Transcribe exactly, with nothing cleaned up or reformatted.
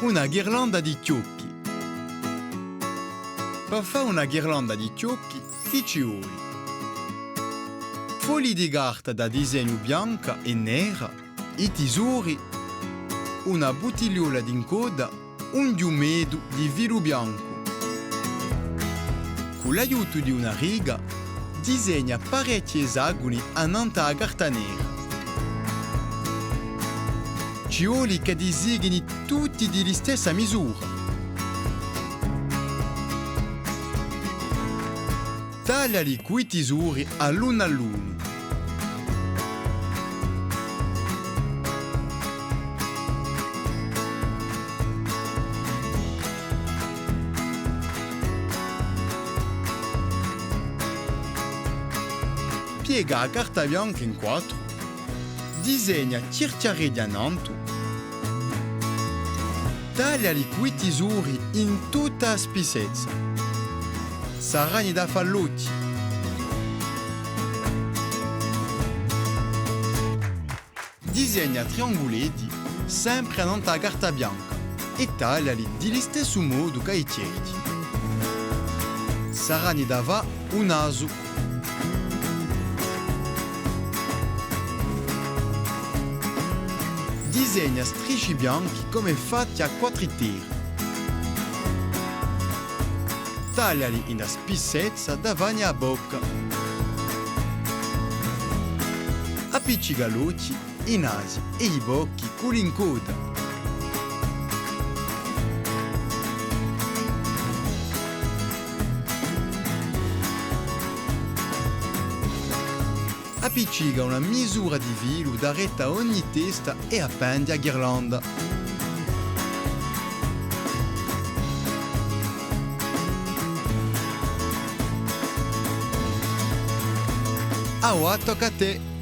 Una ghirlanda di chjocchi. Per fà una ghirlanda di chjocchi, chì ci voli? Fogli di carta da disegnu bianca è nera, i tisori, una buttigliola d'incodda, un ghjumetu di filu biancu. Cù l'aiutu di una riga, disegna parechji esagoni annant'à a carta nera. Ci voli ch'iddi sighini tutti di listessa misura. Tagliali cù i tisori à l'unu à l'unu. Piega a carta bianca in quattru. Disegna chjirchjareddi annantu. Tagliali cù i tisori in tutta a spissezza. Sarani da fà l'ochji. Disegna trianguleddi, sempre annant'à a carta bianca, è tagliali di listessu modu chè i chjirchji. Sarani da fà u nasu. Disegna strisci bianchi cum'è fatti à quattru terri. Tagliali in a spissezza da fà a bocca. Appiccica l'ochji, i nasi è i bocchi cù l'incodda. Appiccica una misura di filu daretu à ogni testa è appendi a ghirlanda. Avà tocca à tè!